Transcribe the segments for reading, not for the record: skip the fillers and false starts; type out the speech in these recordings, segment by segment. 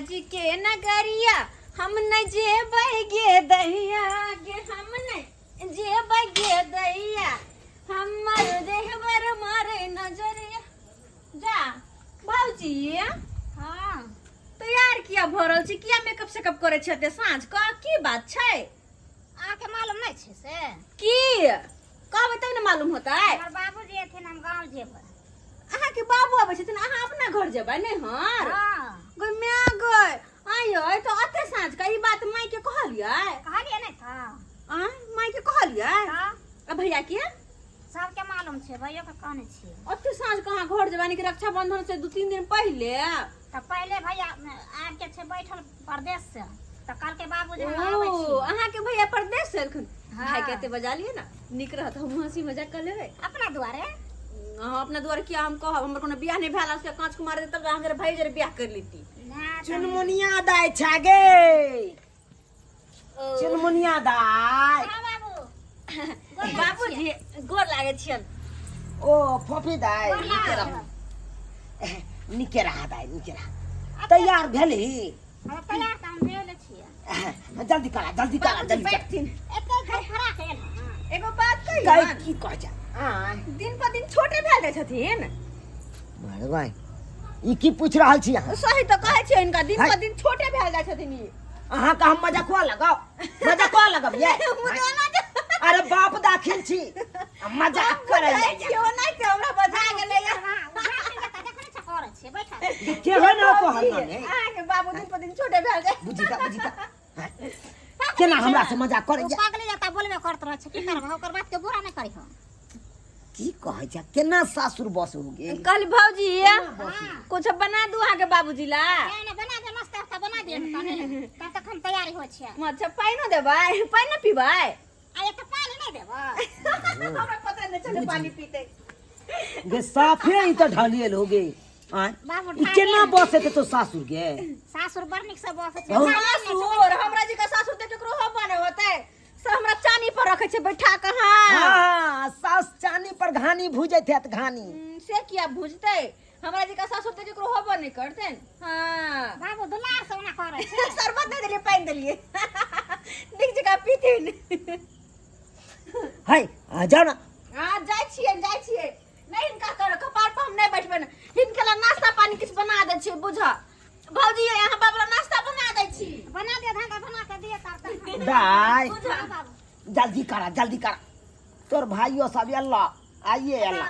जी के नगरिया हम न जेबै गे दैया गे, हम न जेबै गे दैया, हमर देहबर मारे नजरिया। जा भौजी। हाँ। तैयार किया भऽ रहल छी? किया मेकअप सेकअप करै छी एते साँझ कऽ? की बात छै? अहाँके मालूम नहि छै से? की कहबै तब ने मालूम होतै। हमर बाबूजी एथिन, हम गाँव जेबै। अहाँके बाबू आबै छथिन, अहाँ अपना घर जेबै नैहर? हाँ। गै माय गै, आइयै तऽ एते साँझ के ई बात माय के कहलियै? कहलियै नहि तऽ। आँय, माय के कहलियै? तऽ। आ भैया के? सबके मालूम छै, भैयो के कहने छियै। ओते साँझ के अहाँ घर जेबै? यानी कि रक्षाबंधन से 2-3 दिन पहिले? तऽ पहिले भैया आबि के छै बैठल परदेश से, तऽ कहलकै बाबूजी हम ओ आबै छी। अहाँके भैया परदेश से एलखुन? हाँ। भाई के एते बजा लियै ने, नीक रहत, हम हंसी मजाक कर लेबै। अपना दुआरे? अहाँ अपना दुआरे किया हम कहब? हमर कोनो बियाह नहि भेल से कांच कुमार तब अहाँके भाई जरे बियाह कर लेती। ना तऽ चुनमुनिया दाइ छै गे, चुनमुनिया दाइ। हाँ बाबू। बाबूजी गोर लागै छियन। ओ फोफी दाइ, गोर नीके लागै रहू, नीके रहा दाइ, नीके रहा। तैयार भेलही? हम तैयार तऽ हम भेल छियै। जल्दी करा, जल्दी करा, बाबूजी जल्दी करा। बैठथिन। एते धड़फड़ा के एल हँ। एगो बात दाइ कहियौ? की कहै छै? आँय दिन पर दिन छोटे भेल जाइ छथिन। भगवान, ई की पूछि रहल छी अहाँ? सही तऽ कहै छियै, हिनका दिन हाय। पर दिन छोटे भेल जाइ छथिन ई। अहाँके हम मजकुआ लगाउ, मजकुआ लगबियै? अरे बाप दाखिल छी, आ मजाक करै बुझै छियै, ओनाहिते हमरा बजा गेलै। के है ना तोहर नाम है? अहाँके बाबू दिन पर दिन छोटे भेल जाइ। बुझी ता, बुझी ता केना हमरा से मजाक करै? पागले जता बोलबे करत रहै छै, की करबै? ओकर बात के बुरा नहि करी हम। की कहै छै? केना सासुर बस हो गेल? कहली भौजी, कुछ बना दू अहाँके बाबूजी ला? नहि नहि, बना दे, मस्त नास्ता बना दे तने, तब तक हम तैयारी होइ छियै। अच्छा, पानिओ देबै? पानि नहि पीबै? आ एक तऽ पानि नहि देबै? हमरा पता नहि चले पानि पीते। गे साफे ई तऽ ढलियल हो गे। आँय बाबू ई केना बस हेतै तो सासुर गे? सासुर बड़ नीक से बसै छै। बहुत। सासुर हमरा जी के सासुर तऽ केकरो हो बने होतै से हमरा चानी पर रखै छै बैठा कऽ। हाँ हाँ, सास चानी पर घानी भुजैत हैत, घानी। से किया भुजतै? हमरा जी के सासुर तऽ केकरो होबो नहि करतै। हाँ बाबू दुलार से ओना करै छै। शरबत नहि देलियै, पानि देलियै, नीक जकाँ पीथिन। है आ जाओ ना। हाँ, जाइ छियै, जाइ छियै। नहि, हिनका कर कपार पर हम नहि बैठबै ने। हिनका ला नाश्ता पानी किछु बना दै छियै। बुझ भौजी, यहाँ बाबू ला नाश्ता बना दै छी। बना दे, धान बना के दिए तब तक। दाइ बुझ हाँ बाबू। जल्दी करा, जल्दी करा। तोर भाइयो सब एलो, आइए एलो।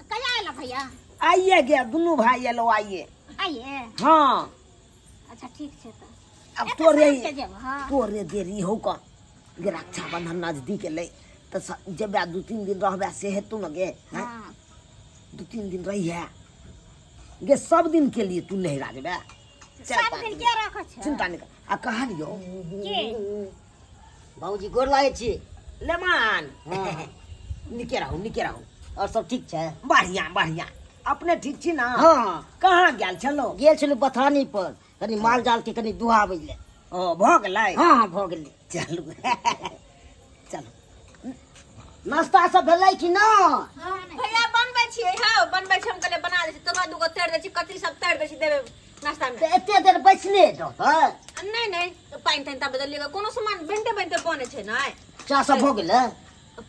कहिया एला भैया? आइए गे, दुनू भाई एलो आइए। आइए? हाँ। अच्छा, ठीक छै तऽ। अब एते तोरे साँझ के जेब? हाँ। तोरे देरी हो कऽ गे, रक्षाबंधन नजदीक एलै तऽ जेबै, 2-3 दिन रहबै से हेतौ ने गे? हैं? हाँ। 2-3 दिन रही है गे, सब दिन के लिए तू नहिरा जेबै चारि सब पाँच दिन दिन। के रखै छै? चिंता नहीं कर। आ कहलियौ के? बाबूजी, गोर लागै छी। लेमान। हाँ। निके रहू, निके रहू। और सब ठीक छै? बढ़िया बढ़िया, अपने ठीक छी ना? हाँ। कहाँ गेल छलो? गेल छलहुँ बथानी पर, कनि माल जाल के कनि दुहाबै लए। ओ भऽ गेलै? हाँ हाँ, भऽ गेलै। चलू चलू। नाश्ता सब भेलै कि ना? भैया बनबै छियै। हँ, बनबै छियै। हम कहलियै बना दै छी, तरुआ दूगो तरि दै छी, कचरी सब तरि दै छी, देबै नाश्ता मे। तऽ एते देर बैसले रहतै? नहि नहि, पानि तानि तब देलियै, कोनो सामान बनिते बनिते बनै छै ने। चाह सब भऽ गेलै?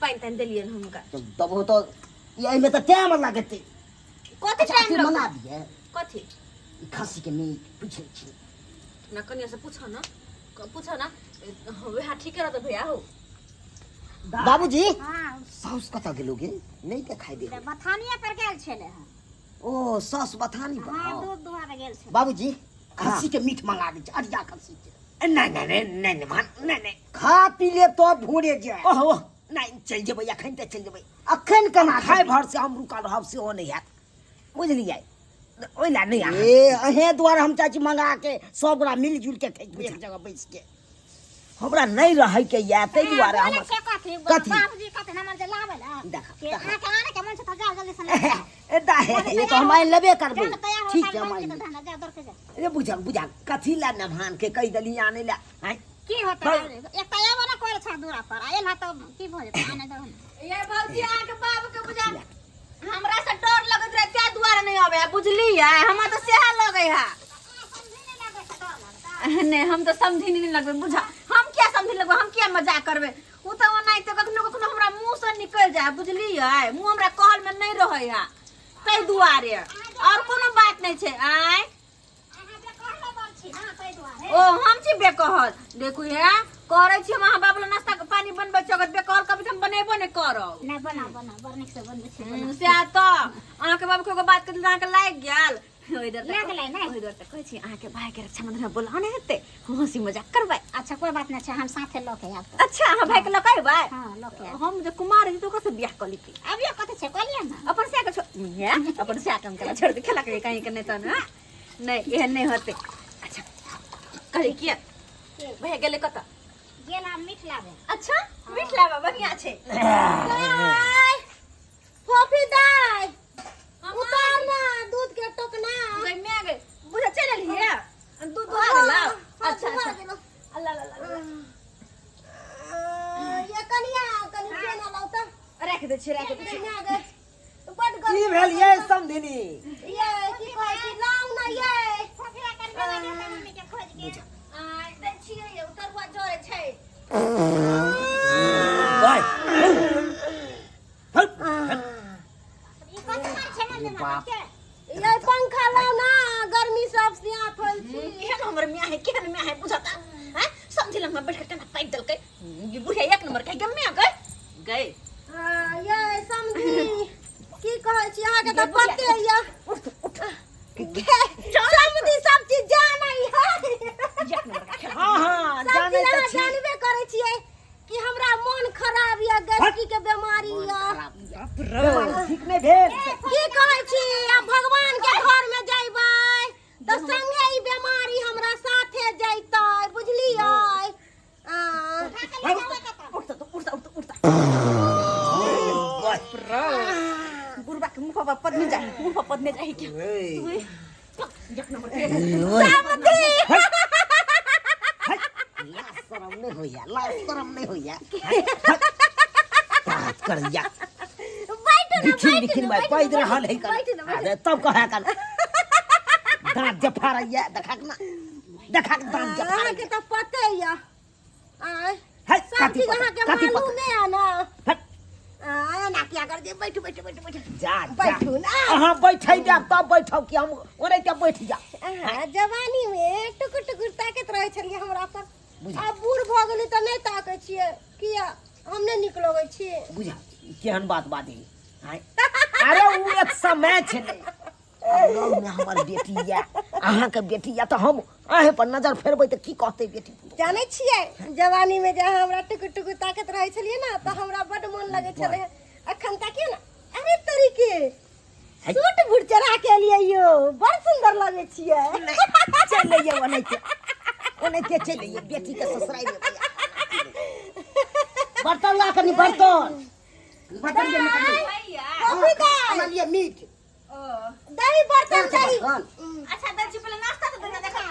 पानि तानि देलियै हुनका। तऽ देबहो तऽ ई एहिमे तऽ टाइम लगतै। कथी? अच्छा, टाइम अथी लगतै? मना दियै। कथी? ई खस्सी के मीट पूछै छी। ना, कनिया से पूछो ना, पूछो ना, वएह ठीके रहतै भैया हो। बाबूजी। हाँ। साउस कतऽ गेलो गे? नहि देखाइ दे। तऽ बथानिए पर गेल छलै हँ। ओ सास बथानी पर? हाँ, दूध दुहाबे गेल छलै। बाबूजी, खस्सी के मीट मंगा दै छी, अरिया खस्सी के। नहि नहि नहि नहि नहि मान, नहि नहि। खा पी लेब तब भोरे जाय। ओहो नहि, चलि जेबै एखन तऽ चलि जेबै। अखन केना खाय जेबै? भर से हम रुकल रहब सेहो नहि हैत, बुझलियै? ओहि लए नहि अहाँ। ए अहें दुआरे हम चाहै छी मंगा के सब गोरा मिल जुल के खैतियै एक जगह बैस के। हमरा नहि रहैके यऽ ताहि दुआरे बोलै हम छै कथी? कथी? बाबूजी कहथिन हमर जे लाबै लए देखा, के देखा। अहाँके आनै के मन छै तऽ जाउ जल्दी से लए आउ। ए दाहे। ए तऽ हम आनि लेबे करबै। जाउ ने, तैयार हो ठीक तब छै, हम बनि आनि जेतौ लेबै। धंधा, जाउ दौड़ के जाउ। रे बुझल बुझल, कथी लए नमहान के कहि देली आनै लए आँय? की होतै? एक तऽ एबो ने करै छह दूरा पर, आ एलह तऽ की भऽ जेतै? आनै दहो ने। ये भौजी, अहाँके बाबू के बुझा हमरा से डर लगैत रहे, ताहि दुआरे नहि अबै है, बुझलियै? हमरा तऽ सएह लगै है। समझे नहि लागै छै, डर लागै। नहि, हम तऽ समझी नहि लगबै, बुझा हम किया समझी लगबै, हम किया मजाक करबै? ओ तऽ ओनाहिते कखनो कखनो हमरा मुँहसँ निकलि जाय, बुझलियै? मुँह हमरा कहलमे नहि रहै है, ताहि दुआरे, आओर कोनो बात नहि छै। आँय, ओ हम छी बेकहल? देखू हे, करै छी हम अहाँ बाबू लए नाश्ता के पानी बनबै छी, अगर बेकहल कभी तऽ हम बनेबो नहि करब। नहि, बना बना, बड़ नीक से बनबै छी। सएह तऽ अहाँके बाबू के एगो बात कहि अहाँके लागि गेल। ओहि दर लागि गेलै ने? ओहि दर तऽ कहै छी अहाँके भाई के रक्षाबंधन में बोलाओ नहि हेतै, हम हंसी मजाक करबै। अच्छा, कोई बात नहि छै, हम साथे लऽ के आयब तऽ। अच्छा, अहाँ भाई के लऽ के अयबै? हँ, लऽ के आयब। हम जे कुमार रही तऽ ओकरा से बियाह कऽ लेती। अभियो कथी छै, कऽ लिअ ने। अपन सएह के छोड़, हे, अपन सएह के हम केना छोड़ दे खेला के कहीं के नहि तऽ ने नहि, एहन नहि होतै। अच्छा, कहली किया भैया गेलै कतऽ? गेल आब मीठ लाबे। अच्छा, मीठ लाबा, बढ़िया छै। दाय, फोफी दाय, उतार ना दूध के टोकना। गई मैं गई, बुझा चल एलियै, दूध दुहा गेल। अच्छा अच्छा, अल्लाह अल्लाह अल्लाह। ये कनिया, कनि पेन लाउ तऽ। राखि दै छी, राखि दै छी। कनिया गे, बड गर्मी। की भेल ये समधिनी? ये की कहै छी, लाउ ना ये। फोफिया कनि भेजै दियौ तऽ मम्मी के खोजि के। आय दै छियै ये, उतरुआ जरै छै। बाय। ई कथी मारै छै मम्मी बाप। के? ये पंखा लाउ ना, गर्मी सब सिया थोल छी। केहन हमर मियाँ है, केहन मियाँ है बुझता हैं? समझि लग बैठ के केना पाइप देलकै ई बुढ़िया, एक नंबर के गे मियाँ गए गए। हाँ, ये समझी, की कहै छी, अहाँके तऽ पते ये। उठ उठ। समझी, सब चीज जानै है। एक नंबर के खेला। हाँ हाँ, सब जानै चीज तऽ अहाँ छी। जानबे करै छियै कि हमरा मोन खराब ये, गैस्ट्रिक के बीमारी ये। बेमारी ठीक नहि भेल। की कहै छी, आब भगवान के घर में जइबै तऽ संगे ई बीमारी हमरा साथे जइतै, बुझलियै? आ, उठ तो, उठ उठ उठ। बुढ़बा के मुंह पर पदने जाही, मुंह पर पदने जाही क्या? एक नंबर के। लाज शरम नहि होइया, लाज शरम नहि होइया, बात करैया। बैठू ना। बिखिन बैठू बिखिन ना, भाई बैठू पैद ना, रहल है। बैठू ना, बैठू। अरे तब कहे कन दांत जफारैया, देखा ना, देखा के दांत अहाँके जफारैया। तऽ पते ये, आँय, है सब कथी चीज पता? अहाँके कथी पता? मालूमे है ना। हट। आँय, एना किया कर दे? बैठू बैठू बैठू बैठू। जा जा। बैठू ना। अहाँ बैठै जायब तब बैठब कि हम ओनाहिते बैठ जाब? अहाँ जवानी में टुकुर टुकुर ताकैत रहै छलियै हमरा पर। बुझा। आब बूढ़ भऽ गेली तऽ नहि ताकै छियै। किया, हम नहि नीक लगै छी? बुझा, ई केहन बात बाजै आँय? अरे ओ एक समय छलै, आब लग मे हमर बेटी यऽ, अहाँके बेटी यऽ, तऽ हम अहें पर नजर फेरबै तऽ की कहतै बेटी? जानै छियै, जवानी में जे अहाँ हमरा टुकुर टुकुर ताकैत रहै छलियै ने तऽ हमरा बड्ड मोन लगै छलै। अखन ताकियौ ने, अरे तरीके सूट बूट चढ़ा के एलियै यौ, बड़ सुंदर लगै छियै। चलि अइयै, ओनाहिते ओनाहिते चलि अइयै बेटी के ससुरारि मे। बर्तन ला कनी, बर्तन बर्तन के निकालू। भैया। कॉफी दाय। आनलियै मीट। ओ दही, बर्तन दही। अच्छा, दै छी, पहिले नाश्ता तऽ देना, देखा।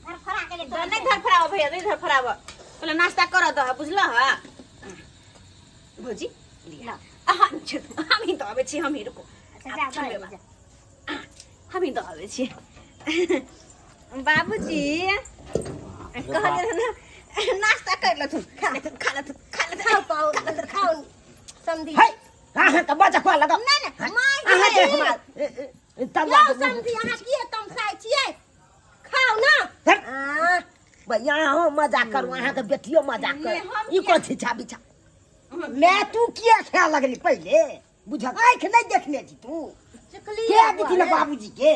धरफड़ा के ले। नहीं धरफड़ाबो भैया, नहीं धरफड़ाबो, पहिले नाश्ता कर दह, बुझलह? भौजी लिया, अहाँ छोड़ू, हम ही दऽ अबै छी, हम ही, रुको। अच्छा, जा छोड़बै। जा। हम ही दऽ अबै छी। बाबूजी, कहलियै ने नाश्ता कर लेथुन, खा लेथुन, खा लेथुन, खा लेथुन। खाउ पाउ, खाउ समधी। है, अहाँ तऽ बजक लगाउ। नहि नहि, माय। अहाँ जे हमरा तरुआ यौ समधी, अहाँ किए तमसाइ छियै? खाउ ना। हट। आ, भैया, अहाँ मजाक करू, अहाँके बेटियो मजाक नहि, कर। हम ई कोन छिछा बिछा मैं तू किया खाए लगली पहिले बुझ, आँखि नहि देखने छी तू? चुकली। के देती ना बाबूजी के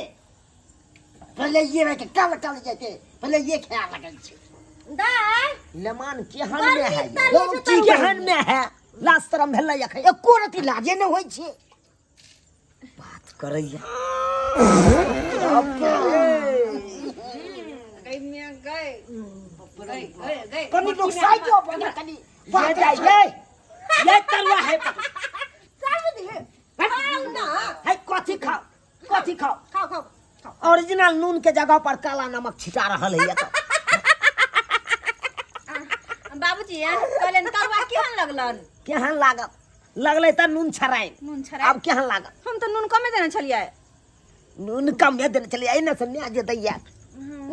पहिले ये रह के कल कल जेते, पहिले ये खाए लगल छै। दाय। लेमान केहन में है? बड़ नीक की केहन में है? लाज शरम भेलै अखन एको रति लाजे नहि होइ छै बात करैया। गई मियाँ, गई गई गई गई। कनी लोग साइडो बने, कनी बात ये ये ये तरुआ है। समधी, खाउ ना। है, कथी खाओ, कथी खाओ? खाउ खाउ। ओरिजिनल नून के जगह पर काला नमक छिटा रहल है ये तो। बाबूजी, कहलियनि तरुआ केहन लगलन? केहन लागत? लगलै तऽ नून छराइ। नून छराइ। आब केहन लागत? हम तऽ नून कमे देने छलियै। नून कमे देने छलियै, एने से न्या जे दैया,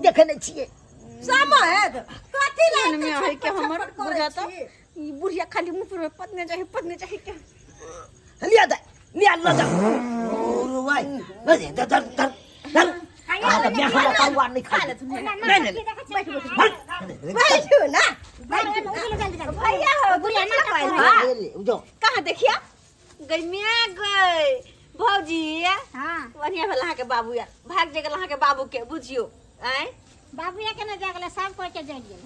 देखै नहि छियै? समझ कथी ला मन में एते है के छटपट हमर छटपट करै बुझाता छी? ई बुढ़िया खाली मुंह पर पतने चाही, पतने चाही के। लिया दे, लिया ल जा। ओ भाई, धर धर धर धर। अहाँ के बियाह हमरा तरुआ नहि खाइ। नहीं नहीं, बैठू ना। भैया हो, बुढ़िया नाटक कहाँ करै नहीं जो कहाँ देखिया गई मिया गई भौजी। हाँ। बढ़िया भेल अहाँके बाबू यार, भाग जे गेल अहाँके बाबू के बुझियो। आँय बाबूया के ने जागले, सब कोई के जाग गेल।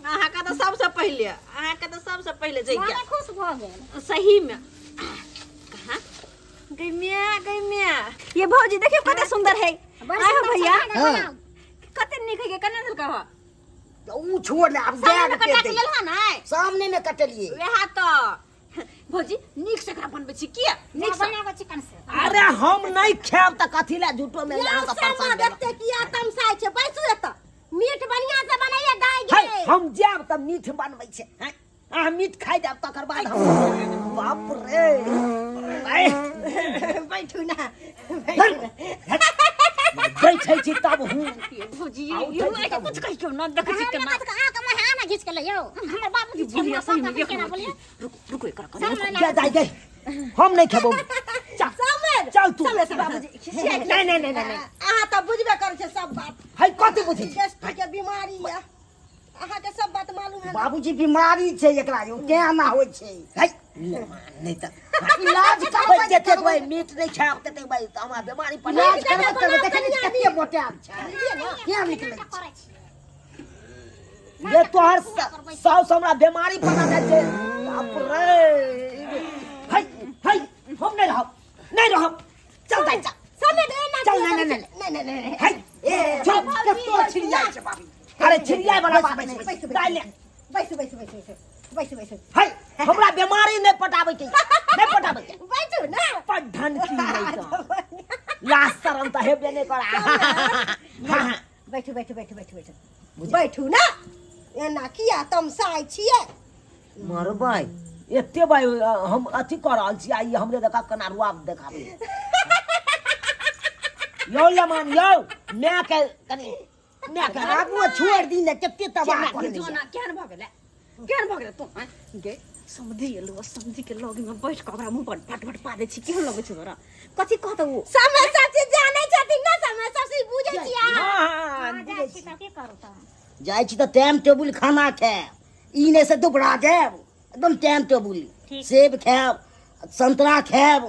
अहाँके तऽ सबसँ पहिले, अहाँके तऽ सबसँ पहिले जगि मने गेल। खुश भऽ गेल। सही में कहाँ गई मिया, गई मिया। ये भौजी देखियो कते सुंदर है। बड़ आय हो सुंदर भैया। छै, खाना बनाउ। कते नीक है, केना देलका हो? ऊ छोड़ ले आब। सामने जाग में के कटा के दे। लेलहा नै? सामने में कटलिए। वएह तऽ भौजी नीक से एकरा बनबै छी। किया नीक से बनाबऽ चिकन से? अरे हम नहीं खायब तऽ कथी ला झूठो में यौ अहाँ के समा परेशान केलहुँ। देखते किया तमसाइ छै? बैसू एतऽ, मीट बढ़िया से बनैये दाइ है गे। हम जायब तऽ मीठ बनबै छै। हैं? अहाँ मीट खाइ जायब तकर बाद हम, बाप रे, आय, बैठू ना। धर, बैठै छी तब हूँ। ये भौजी आउ, ये उठै छी ये तब। कुछ कहियो न, देखै छी केना। अहाँ के महा ने घीच के लइयौ हमर बाबूजी छै, बुढ़िया हमरा सही में बाप केना बोलिए। रुको रुको, एकरा करू। सामने जा जा जा, हम नहीं खेबो, चल। समझ चल तू। समझ बाबूजी खिसिया के। नहीं नहीं नहीं नहीं। अहाँ तऽ बुझबे करै छै सब बात। है कथी बुझै छी? गेस्ट्रिक के बीमारी यऽ, अहाँके सब बात मालूम है ना? बाबूजी बीमारी छै एकरा यौ, तें एना होइ छै। है नहीं तऽ इलाज करबै। जते भाई मीट नहीं खायब तते भाई तऽ हमरा बीमारी पर इलाज करबै करबै, देखै नहि छी कते मोटायल छै, केना निकलै छै। करै छी। ये तोहर साउस हमरा बीमारी पता जाइ छै। बाप रे, है है हम नहीं रहब, नहीं रहब, चल दाइ चल। समय दे ना। चल, नहीं, नहीं, नहीं नहीं नहीं। है चल। कतो छिड़ियाइ छै बाबू। अरे छिड़ियाइ वाला बात बैस, नहीं। बैस, बैस। दाइ ले। बैसू बैसू बैसू बैसू बैसू बैसू। है हमरा बीमारी नहीं पटाबै के, नहीं पटाबै के। बैठू ना। पढ़न की नहीं तो लास्ट शरम तऽ हेबे नहीं करा। हाँ हाँ। बैठू बैठू बैठू बैठू बैठू बैठू ना। एना किया तमसाइ छियै? मरबै एते भाई, हम अथी कऽ रहल छी आ ई हमरे देखा केना रुआब देखाबै। यौ लमान यौ, माय के कनि माय के आगू छोड़ि दी ने, कते तबाह केना कऽ देने जोना छै। केहन भऽ गेलै, केहन भऽ गेलै तू? आँय गे समधि एलौ, समधि के लग में बैठ कऽ ओकरा मुँह पर फट फट पा दै छी। केहन लगै छै तोरा? कथी कहतौ ओ? समय सब चीज जानै छथिन ना, समय सब चीज बुझै छियै अहाँ। हाँ हाँ। अहाँ जाइ छी तऽ की करू तऽ? जाइ छी तऽ टाइम टेबुल खाना खायब, ई नहि से दुबरा जायब। एकदम टाइम टेबुल। ठीक। सेब खायब, संतरा खायब,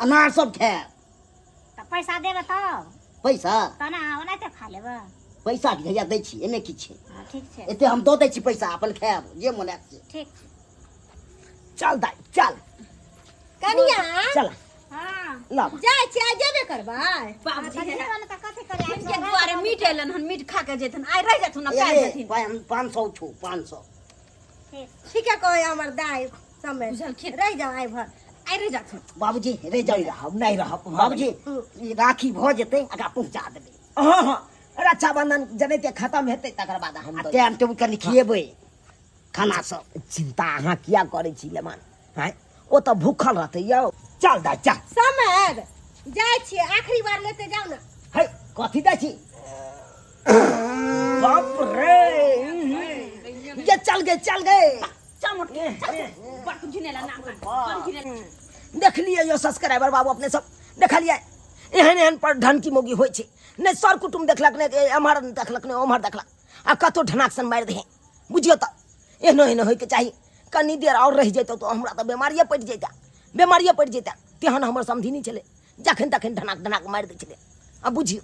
अनार सब खायब। तऽ पैसा देबै तब? पैसा तब ने, ओनाहिते खा लेबै? पैसा हैया दै छी, एहिमे की छै? हँ, ठीक छै। एते हम दऽ दै छी पैसा, अपन खायब जे मोन हैत से। ठीक छै। चल दाइ चल। कनिया। चल। हँ। लाब। जाइ छियै, आइ जेबे करबै? बाबूजी तऽ जेबै ने तऽ कथी करियै? हिनके दुआरे मीट एलन हन, मीट खा के जेथिन, आइ रहि जेथुन आ काल्हि जेथिन। 500 छौ, 500। ठीक। ठीके कहै हमर दाइ समय। बुझलखिन। रहि जाउ आइ भर। आइ रहि जाथुन। बाबूजी रहि जाउ। नहीं रहब, नहीं रहब। बाबूजी ई राखी भऽ जेतै, एकरा पहुँचा देबै। हाँ हाँ, रक्षाबंधन जनैते खत्म हेतै तकर बाद हम आ दऽ टाइम टेबुल कनि खिएबै खाना सब। चिंता अहाँ किया करै छी लेमान? आँय, ओ तऽ भूखल रहतै यौ। चल दाइ चल। समय जाइ छियै, आखिरी बार लेते जाउ ने। है कथी दै छी? बाप रे, ये चल गए, चल गए। चल मोटकी चल, बड़ घिनेला नाम, बड़ घिनेला। देखलियै यो सब्सक्राइबर बाबू, अपने सब देखलियै एहन एहन पर ढनकी मौगी होइ छै। नहि सर कुटुम देखलक, नहि एम्हर देखलक, नहि ओम्हर देखलक, आ कतौ ढनाक सन मारि दे। बुझियौ तऽ एहनो एहनो होइके चाही। कनी देर आओर रहि जैतौ तऽ हमरा तऽ बेमारिए पड़ि जैता, बेमारिए पड़ि जैता। तेहन हमर समधिनी छलै, जखन तखन ढनाक ढनाक मारि दै छलै। आ बुझियौ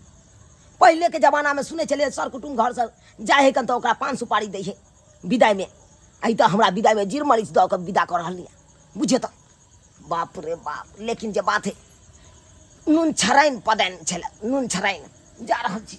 पहिलेके जमानामे सुनै छलियै सर कुटुम घरसँ जाइ हइ कन तऽ ओकरा पान सुपारी दै हइ विदाइमे। आइ तऽ हमरा विदाइमे जीर मरीच दऽ कऽ विदा कऽ रहल यऽ। बुझियौ तऽ बाप रे बाप। लेकिन जे बात है, नून छराइन पदैन छलै, नून छराइन जा रहल छी।